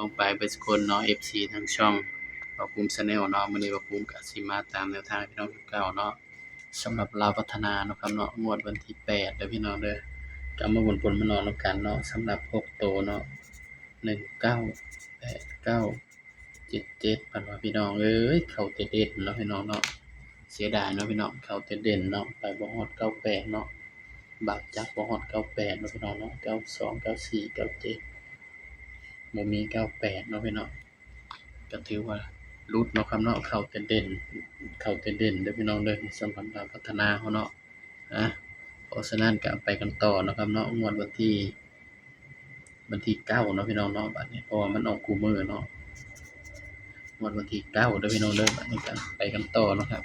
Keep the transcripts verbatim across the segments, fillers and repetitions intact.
องไปเบิดสุคนเนาะ เอฟซี ทางช่องบ่าวภูมิ Channel เนาะ มื้อนี้บ่าวภูมิก็สิมาตามแนวทางให้พี่น้องคือเก่าเนาะ สำหรับลาวพัฒนาเนาะครับเนาะ งวดวันที่แปดเด้อพี่น้องเด้อ ก็มาบนบนมานอนนำกันเนาะ สำหรับหกโตเนาะ หนึ่งเก้า แปดเก้า เจ็ดเจ็ด พันว่าพี่น้องเอ้ย เข้าแต่เด่นเนาะพี่น้องเนาะ เสียดายเนาะพี่น้อง เข้าแต่เด่นเนาะ ไปบ่ฮอดเก้าแปดเนาะ บาปจักบ่ฮอดเก้าแปดเนาะพี่น้องเนาะ เก้าสอง เก้าสี่ เก้าเจ็ด บ่มีเก้าแปดเนาะพี่น้อง ก็ถือว่าหลุดเนาะครับเนาะ เข้าแต่เด่น เข้าแต่เด่นเด้อพี่น้องเด้อ สำหรับลาวพัฒนาเฮาเนาะ อ่ะ เพราะฉะนั้นก็ไปกันต่อเนาะครับเนาะ งวดวันที่ วันที่เก้าเนาะพี่น้องเนาะ บัดนี้ เพราะว่ามันออกคู่มื้อเนาะ งวดวันที่เก้าเด้อพี่น้องเด้อ บัดนี้ก็ไปกันต่อเนาะครับ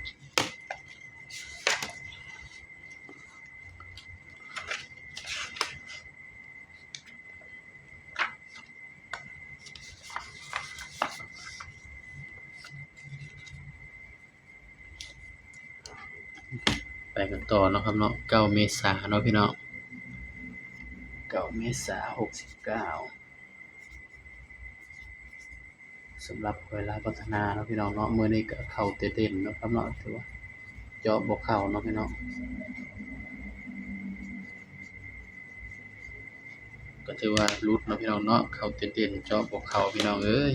ไปกันต่อเนาะครับเนาะ เก้าเมษาเนาะพี่น้อง เก้าเมษา หกสิบเก้า สำหรับหวยลาวพัฒนาเนาะพี่น้องเนาะ มื้อนี้ก็เข้าแต่เด่นเนาะครับเนาะ ถือว่าเจาะบ่เข้าเนาะพี่น้อง ก็ถือว่าหลุดเนาะพี่น้องเนาะ เข้าแต่เด่นเจาะบ่เข้าพี่น้องเอ้ย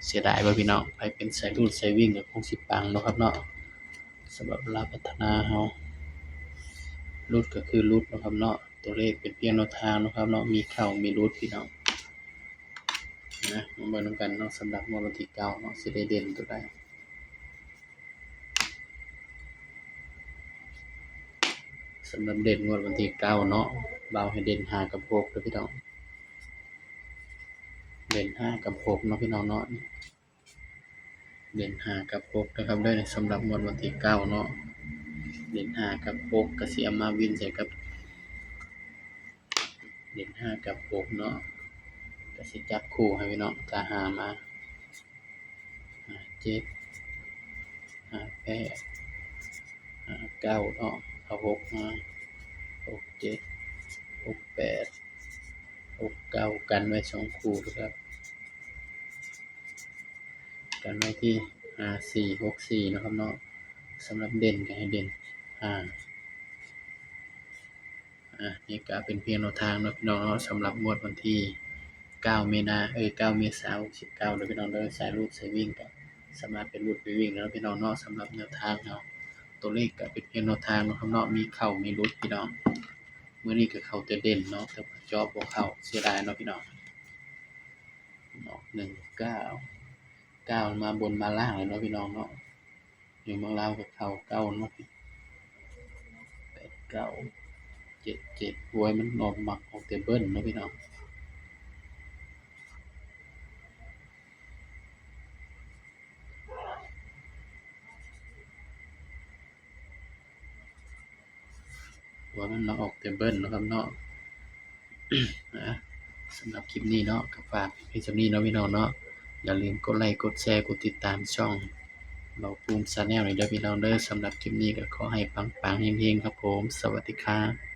เสียดายบ่พี่น้อง ไผเป็นสายรูดสายวิ่งก็คงสิปังเนาะครับเนาะ สำหรับลาวพัฒนาเฮา หลุดก็คือหลุดเนาะครับเนาะ ตัวเลขเป็นเพียงแนวทางเนาะครับเนาะ มีเข้ามีหลุดพี่น้อง นะ มาเบิ่งนำกันเนาะ สำหรับงวดวันที่เก้าเนาะ สิได้เด่นตัวใด สำหรับเด่นงวดวันที่เก้าเนาะ บ่าวให้เด่นห้ากับหกเด้อพี่น้อง เด่นห้ากับหกเนาะพี่น้องเนาะ เด่นห้ากับหกนะครับเด้อ สำหรับงวดวันที่เก้าเนาะ เด่นห้ากับหก ก็สิเอามาวินใส่กับ เด่นห้ากับหกเนาะ ก็สิจับคู่ให้พี่น้อง ถ้าห้ามา ห้าเจ็ด ห้าแปด ห้าเก้าเนาะ เอาหกมา หกเจ็ด หกแปด หกเก้า กันไว้สองคู่นะครับ กันไว้ที่ห้าสี่ หกสี่นะครับเนาะ สำหรับเด่นก็ให้เด่นห้า อ่ะ นี่ก็เป็นเพียงแนวทางเนาะพี่น้องเนาะ สำหรับงวดวันที่เก้ามีนา เอ้ย เก้าเมษา หกสิบเก้าเด้อพี่น้องเด้อ สายรูดสายวิ่งก็สามารถไปรูดไปวิ่งเนาะพี่น้องเนาะ สำหรับแนวทางเนาะ ตัวเลขก็เป็นเพียงแนวทางเนาะครับเนาะ มีเข้ามีหลุดพี่น้อง มื้อนี้ก็เข้าแต่เด่นเนาะ แต่ว่าเจาะบ่เข้า เสียดายเนาะพี่น้องเนาะ หนึ่งเก้า เก้ามาบนมาล่างเลยเนาะพี่น้องเนาะ อยู่เมืองลาวก็เข้าเก้าเนาะ แปดเก้า เจ็ดเจ็ด หวยมันออก มักออกแต่เบิ้ลเนาะพี่น้อง ว่ามันมาออกแต่เบิ้ลเนาะครับเนาะ อ่ะ สำหรับคลิปนี้เนาะ ก็ฝากเพียงส่ำนี้เนาะพี่น้องเนาะ อย่าลืมกดไลค์ กดแชร์ กดติดตามช่องบ่าวภูมิ Channel นี่เด้อพี่น้องเด้อ สำหรับคลิปนี้ก็ขอให้ปังๆ เฮงๆ ครับผม สวัสดีครับ